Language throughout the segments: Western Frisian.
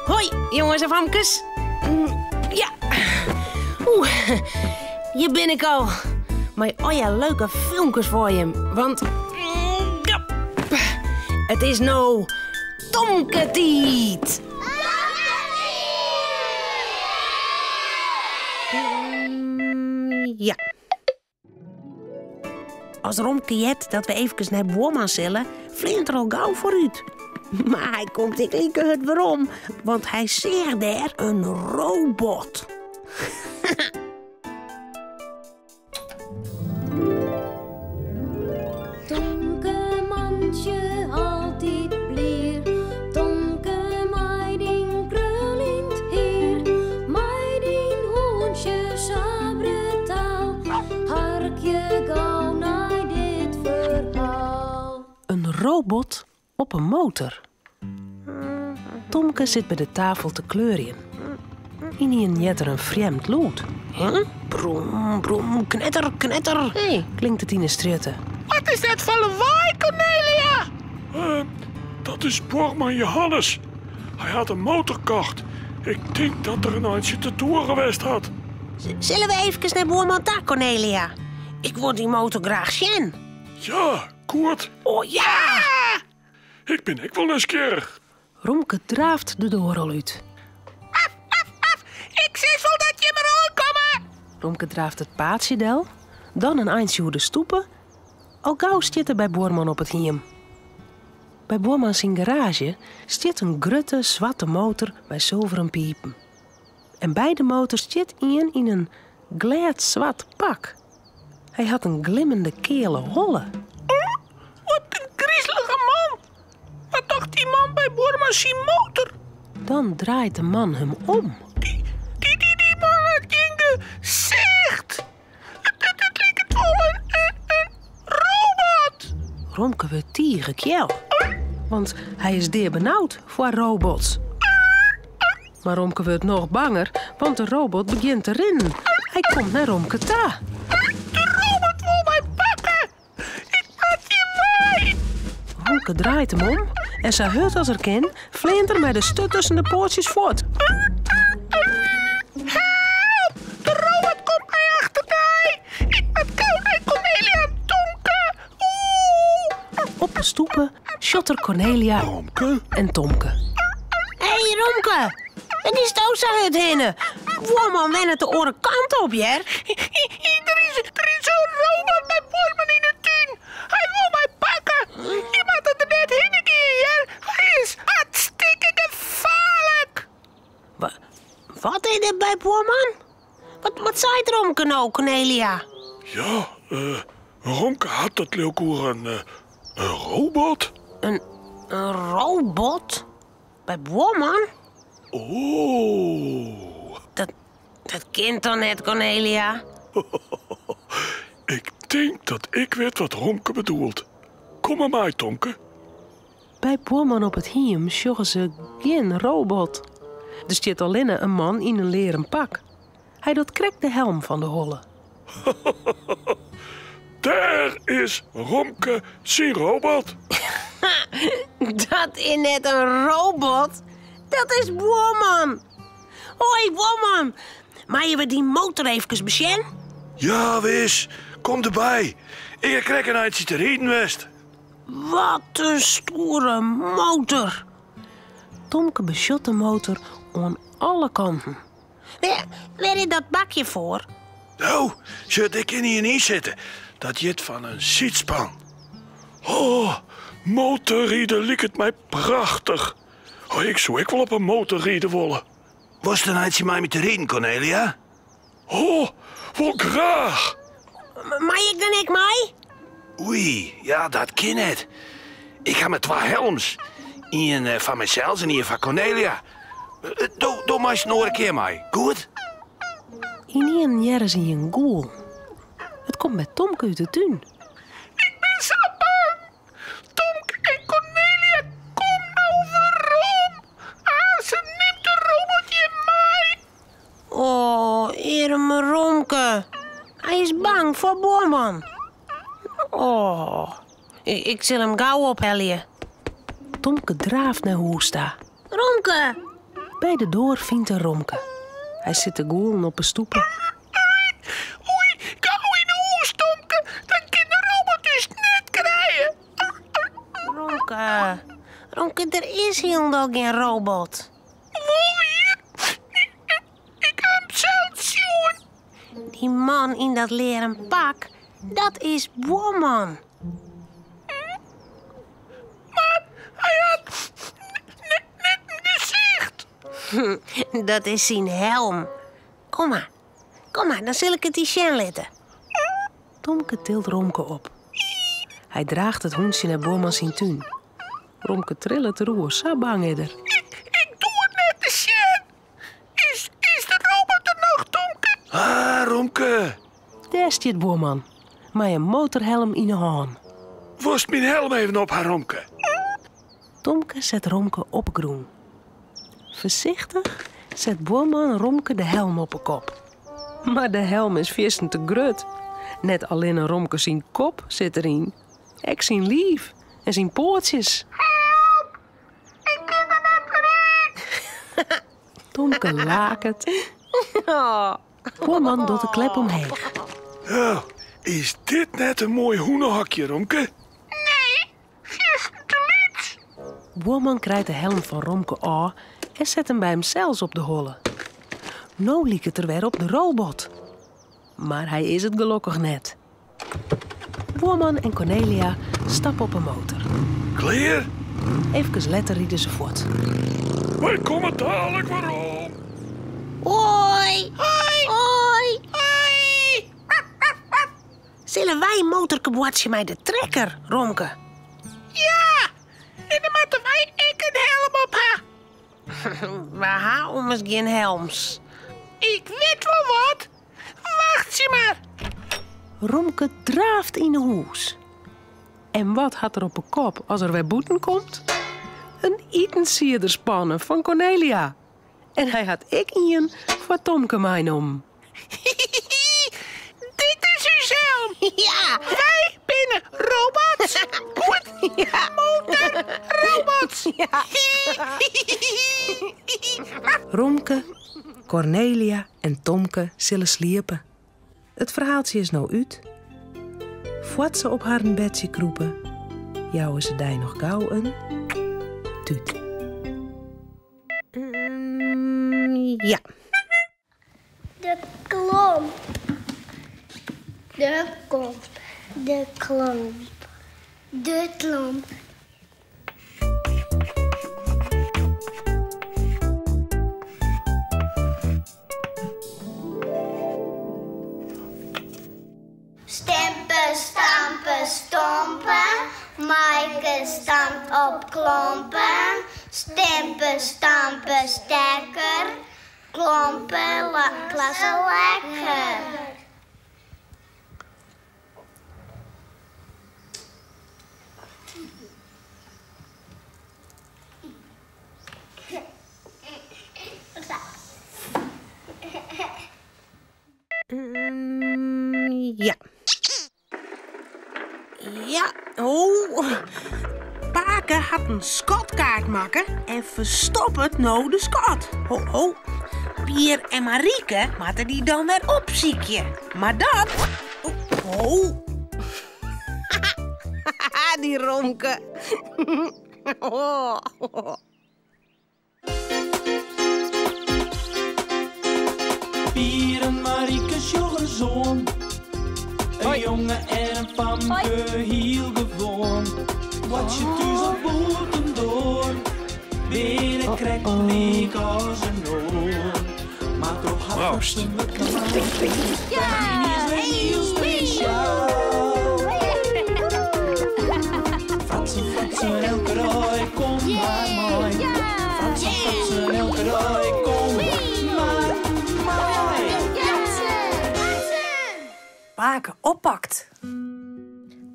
Hoi, jonges en famkes. Ja. Oeh, hjir bin ik al. Mei allegear leuke filmkes foar jim. Want ja, it is no Tomke-tiid. Ja. As Romke heart dat we eefkes nei buorman sille, fleant er al gau foarút. Mar hy komt ek like hurd werom, want hy seach dêr in robot. Tomke mantsje altyd blier, Tomke mei dyn kruljend hier, mei dyn hûntsje sa brutaal, harkje gau nei dit ferhaal. In robot op in motor. Tomke sit by de tafel te kleurjen. Ynienen heart er in frjemd lûd. Brom, brom, knetter, knetter, klinkt it yn 'e strjitte. Wat is dat foar lawaai, Cornelia? Dat is buorman Johannes. Hy hat in motor kocht. Ik tink dat er in eintsje te toeren west hat. Sille we eefkes nei buorman ta, Cornelia? Ik wol dy motor graach sjen. Ja, goed. O ja! Ik bin ek wol nijsgjirrich. Romke draaft de doar al út. Af, af, af! Ik sis wol dat jim der oankomme! Romke draaft it paadsje del, dan in eintsje oer de stoepe. Al gau stiet er by buorman op it hiem. By buorman syn garaazje stiet in grutte swarte motor mei sulveren pipen. En by de motor stiet ien yn in glêd swart pak. Hy hat in glimmende keale holle. Oh, wat in grizelige man! Wat docht dy man by buorman syn motor? Dan draait de man him om. Dy, dy, dy, dy man hat gjin gesicht! It, it liket wol in, in, in robot! Romke wurdt tige kjel, want hy is deabenaud foar robots. Mar Romke wurdt noch banger, want de robot begjint te rinnen. Hy komt nei Romke ta. De robot wol my pakke! Ik moat hjir wei! Romke draait him om en sa hurd as er kin, fleant er mei de sturt tusken de poatsjes fuort. Help! De robot komt my achternei! Ik moat gau nei Cornelia en Tomke! Oeh! Op 'e stoepe sjocht er Cornelia Romke? en Tomke. Hé Romke, wêr giest do sa hurd hinne? Buorman wennet de oare kant op, hear. Der is, der is in robot by buorman yn 'e tún. Hy wol my pakke. Je moatte der net hinne gean, hear. Hy is hartstikke gefaarlik. Wat is der by buorman? Wat, wat seit Romke no, Cornelia? Ja, eh, Romke hat it leau 'k oer in, eh, in robot. In, in robot? By buorman? Oh. Dat, dat kin toch net, Cornelia? Ik tink dat ik wit wat Romke bedoelt. Kom mar mei, Tomke. By buorman op it hiem sjogge se gjin robot. Der stiet allinne in man yn in learen pak. Hy docht krekt de helm fan de holle. Dêr is Romke syn robot. Dat is net in robot, dat is buorman. Hoi buorman, meie we dyn motor eefkes besjen? Ja, wis. Kom derby. Ik ha krekt in eintsje te riden west. Wat in stoere motor! Tomke besjocht de motor oan alle kanten. Wêr, wêr is dat bakje foar? No, sjoch, dêr kin ien yn sitte. Dat hjit fan in sydspan. Oh, motorride liket my prachtich. Oh, ik soe ek wol op in motor ride wolle. Wolst in eintsje mei my te riden, Cornelia? Oh, wol graach! Mei ik dan ek mei? Oei, ja, dat kin net. Ik ha mar twa helms. Ien eh, foar mysels en ien foar Cornelia. Eh, do, do meist in oare kear mei, goed? Ynienen hearre se ien gûlen. It komt by Tomke út de tún. Ik bin sa bang! Tomke en Cornelia, kom no werom! Ah, se nimt de robot hjir mei! O, earme Romke. Hy is bang foar buorman. O, ik sil him gau ophelje. Tomke draaft nei hûs ta. Romke! By de doar fynt er Romke. Hy sit te gûlen op 'e stoepe. Oei, gau yn 'e hûs, Tomke, dan kin de robot ús net krije. Romke, Romke, der is hielendal gjin robot. Wol wier, ik ha him sels sjoen. Dy man yn dat learen pak, dat is buorman. Mar hy hat net in gesicht. Dat is syn helm. Kom mar, kom mar, dan sil ik it dy sjen litte. Tomke tilt Romke op. Hy draacht it hûntsje nei buorman syn tún. Romke trillet deroer, sa bang is er. Ik doar net te sjen. Is, is de robot der noch, Tomke? Ah, Romke. Dêr stiet buorman, mei in motorhelm yn 'e hân. Wolst myn helm even op ha, Romke? Tomke set Romke op 'e grûn. Foarsichtich set buorman Romke de helm op 'e kop. Mar de helm is fierstente grut. Net allinne Romke syn kop sit deryn, ek syn liif en syn poatsjes. Help! Ik kin der net mear út! Tomke laket. Buorman docht de klep omheech. Oh, is dit net in moai hûnehokje, Romke? Nee, fierstente lyts. Buorman krijt de helm fan Romke ôf en set him by himsels op de holle. No liket er wer op de robot. Mar hy is it gelokkich net. Buorman en Kornelia stappe op 'e motor. Klear? Efkes letter ride se fuort. Wy komme dalik werom. Hoi! Hoi! Hoi! Hoi! Sille wy motorke boartsje mei de trekker, Romke? Ja! En dan moatte wy ek in helm op ha. Wy ha ommers gjin helms. Ik wit wol wat. Wachtsje mar. Romke draaft yn 'e hûs. En wat hat er op 'e kop as er wer bûten komt? In itensiederspanne fan Kornelia. En hy hat ek ien foar Tomke meinommen. Dit is ús helm. Ja. Wy binne robots. Goed. Ja. Motor robots. Ja. Romke, Kornelia en Tomke sille sliepe. It ferhaaltsje is no út. Foar't se op harren bedsje krûpe, jouwe se dy noch gau in tút. Ja. De klomp. De klomp. De klomp. De klomp. Stimpe, stampe, stompe. Maaike stampt op klompen. Stimpe, stampe, stekker. Klompen, klasse lekker. Ja. Ja, oh. Pake hat in skatkaart makke en ferstoppet no de skat. Ho, ho. Pier en Marieke moatte dy dan wer opsykje. Mar dat... Oh. Dy Romke. Pier en Marieke sjogge ris oan. In jonge en in famke, hiel gewoan. Boartsje thús of bûtendoar, binne krekt lyk as in oar. Mar troch har Proost. fatsoenlike man is wer hiel spesjaal. Fratsen, fratsen, elke dei, kom mar mei. Fratsen, fratsen, elke dei, kom mar mei. Pake oppakt.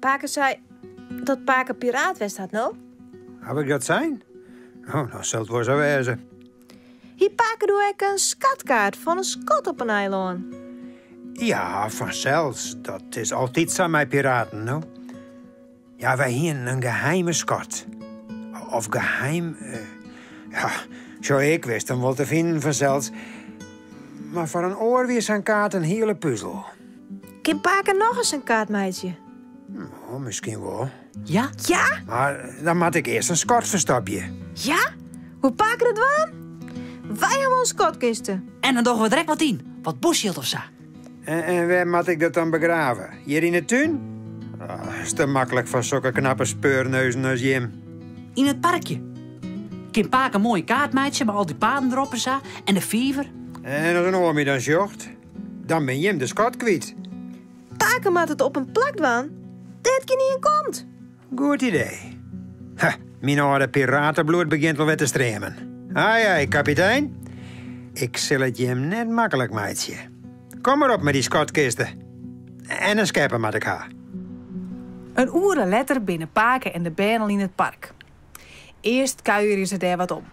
Pake sei dat pake piraat west hat, no? Haw ik dat sein? Oh, dan sil it wol sa wêze. Hie pake doe ek in skatkaart fan in skat op in eilân? Ja, fansels. Dat is altyd sa mei piraten, no. Ja, wy hienen in geheime skat. Of geheim... ja, Sjoch, ik wist him wol te finen fansels. Mar foar in oar wie sa'n kaart in hiele puzel. Kin pake nochris sa'n kaart meitsje? Oh, miskien wol. Ja? Ja? Mar dan moat ik earst in skat ferstopje. Ja? Woe pake dat dwaan? Wy hawwe wol in skatkiste. En dan dogge we der ek wat yn. Wat bosjild of sa. En, en wêr moat ik dat dan begrave? Hjir yn 'e tún? Oh, is te maklik foar sokke knappe speurneuzen as jim. Yn it parkje. Kin pake in moaie kaart meitsje mei al dy paden derop en sa. En de fiver. En as in oar my dan sjocht, dan bin jim de skat kwyt. Pake moat it op in plak dwaan dêr't gjinien komt. Goed idee. Ha, myn âlde piratebloed begjint wol wer te streamen. Ai, ai, kapitein. Ik sil it jim net maklik meitsje. Kom mar op mei dy skatkiste. En in skeppe moat ik ha. In oere letter binne pake en de bern al yn it park. Earst kuierje se dêr wat om.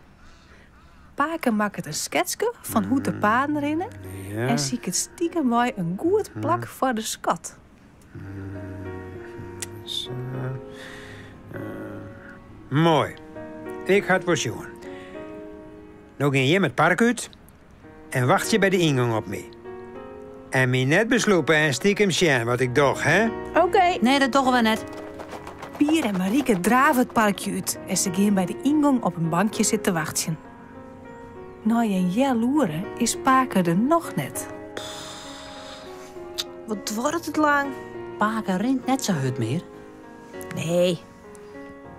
Pake makket in sketske fan hoe't de paden rinne en siket stikem-wei in goed plak foar de skat. Moai. Ik ha it wol sjoen. No gean jim it park út en wachtsje by de yngong op my. En my net beslûpe en stikem sjen wat ik doch, hè? Oké. Nee, dat dogge we net. Pier en Marike drave it parkje út en se gean by de yngong op in bankje sitten te wachtsjen. Nei in healoere is pake der noch net. Wat duorret it lang? Pake rint net sa hurd mear. Nee.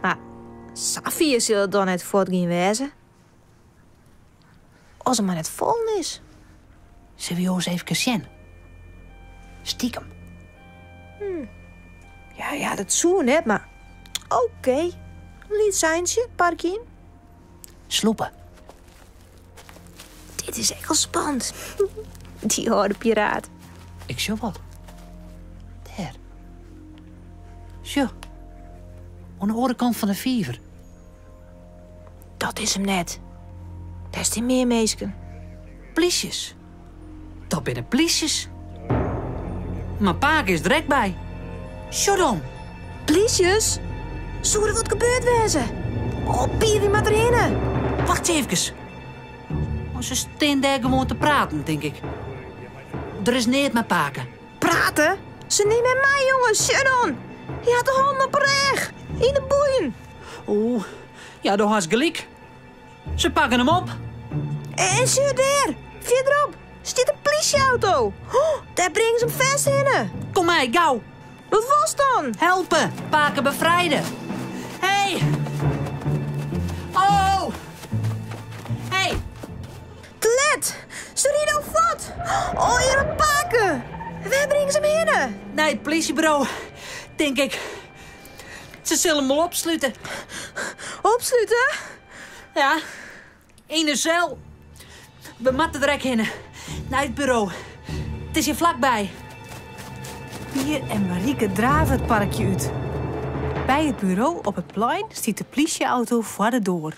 Mar sa fier sil it dan net fuortgien wêze. As er mar net fallen is. Sille we oars eefkes sjen? Stikem. Ja, ja, dat soe net, mar oké. In lyts eintsje, parkje yn. Slûpe. Dit is ek al spannend. Dy âlde piraat. Ik sjoch wat. Dêr. Sjoch. Oan de oare kant fan de fiver. Dat is him net. Dêr stean mear minsken. Plysjes. Dat binne plysjes. Mar pake is der ek by. Sjoch dan. Plysjes? Soe der wat gebeurd wêze? Oh, Pier, wy moatte derhinne. Wacht eefkes. Oh, se stean dêr gewoan te praten, tink ik. Der is neat mei pake. Prate? Se nimme him mei, jonges. Sjoch dan. Hy hat de hannen op 'e rêch. Yn de boeien. Oeh, ja, do hast gelyk. Se pakke him op. En sjoch dêr, fierderop, stiet in plysjeauto. Oh, dêr bringe se him fêst hinne. Kom mei, gau. Wat wolst dan? Helpe, pake befrijde. Hey! Oh! Hey! Te let! Se ride al fuort! Oh, earme pake! Wêr bringe se him hinne? Nei it plysjeburo, tink ik. Se sille him wol opslute. Opslute? Ja, yn de sel. We moatte der ek hinne. Nei it buro. It is hjir flakby. Pier en Marike drave it parkje út. By it buro op it plein stiet de plysjeauto foar de doar.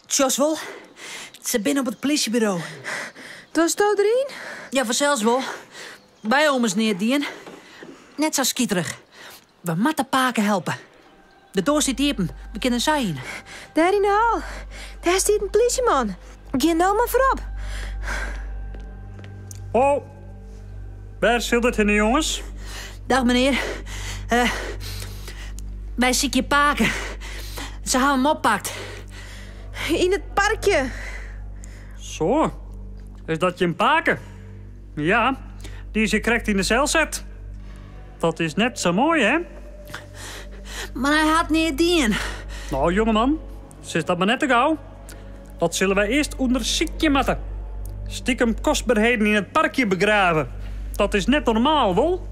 Sjochst wol, se binne op it plysjeburo. Doarsto deryn? Ja, fansels wol. Wy ha ommers neat dien. Net sa skiterich. We moatte pake helpe. De doar stiet iepen, we kinne sa yn. Dêr yn de hal, dêr stiet in plysjeman. Gean no mar foarop. Ho, wêr sil dit hinne, jonges? Dag menear. Uh, wy sykje pake. Se hawwe him oppakt. Yn it parkje. Zo, is dat jim pake? Ja, dy is hjir krekt yn de sel set. Dat is net sa moai, hè? Mar hy hat neat dien. Nou, jongeman, sis dat mar net te gau. Dat sille wy earst ûndersykje moatte. Stikem kostberheden yn it parkje begrave. Dat is net normaal, wol?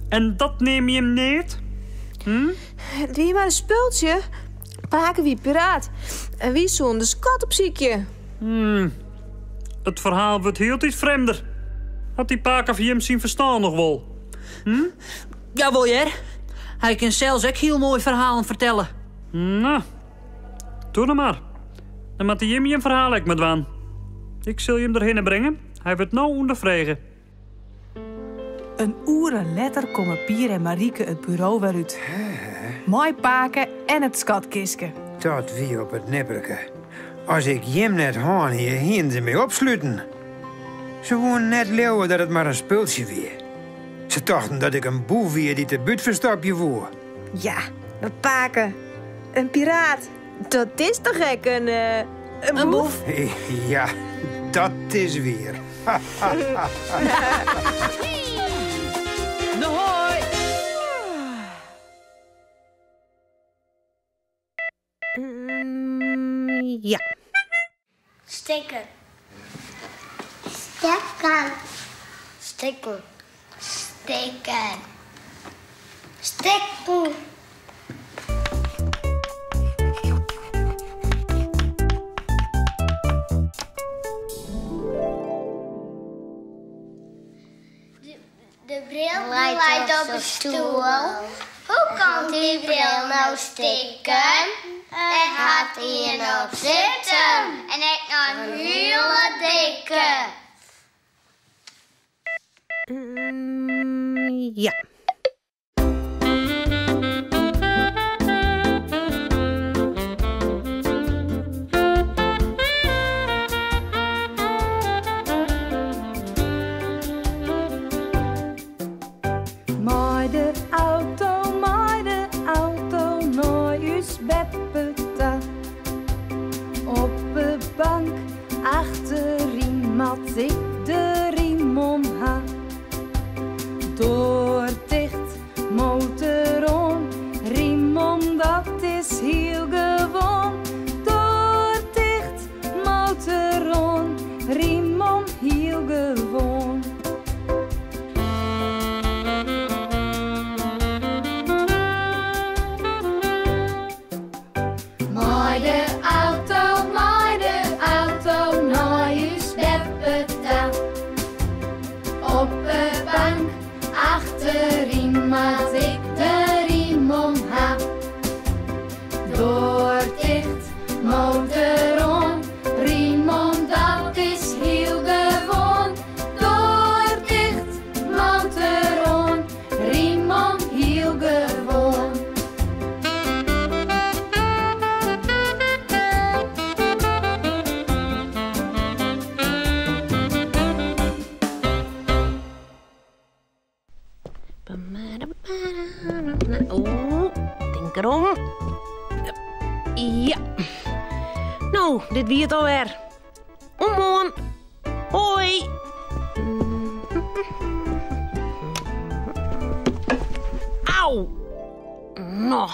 En dat neame jim neat? Hm? It wie mar in spultsje. Pake wie piraat en wy soenen de skat opsykje. Hmm. It ferhaal wurdt hieltyd frjemder. Hat dy pake fan jim syn ferstân noch wol? Hm? Jawol hear. Hy kin sels ek hiel moai ferhalen fertelle. No, doe dan mar. Dan moatte jim jim ferhaal ek mar dwaan. Ik sil jim derhinne bringe. Hy wurdt no ûnderfrege. In oere letter komme Pier en Marike it buro wer út. Mei pake en it skatkistke. Dat wie op it nipperke. As ik jim net hân hie, hienen se my opsluten. Se woenen net leauwe dat it mar in spultsje wie. Se tochten dat ik in boef wie dy't de bút ferstopje woe. Ja, mar pake, in piraat, dat is toch ek in, in boef? Ja, dat is wier. Hoi! Ja. Stikken. Stekken. Stikken. Stikken. Stikken. De bril leit op de stoel. Hoe komt dy bril no stikken? Der hat ien op sitten en ek noch in hiele dikke. Ja. Mei de auto, mei de auto nei ús beppe ta. Op 'e bank achteryn moat ik de riem om ha. Doar ticht, motor oan, riem om, dat is hiel gewoan. Doar ticht, motor oan, riem om, hiel gewoan. Mei de auto, mei de auto nei ús beppe ta. Op 'e bank achteryn moat ik de riem om ha. Doar ticht, motor oan, riem om, dat is hiel gewoan. Doar ticht, motor oan, riem om, hiel gewoan. Oeh, tink derom. Ja. No, dit wie it alwer. Oant moarn. Hoi. Au. No.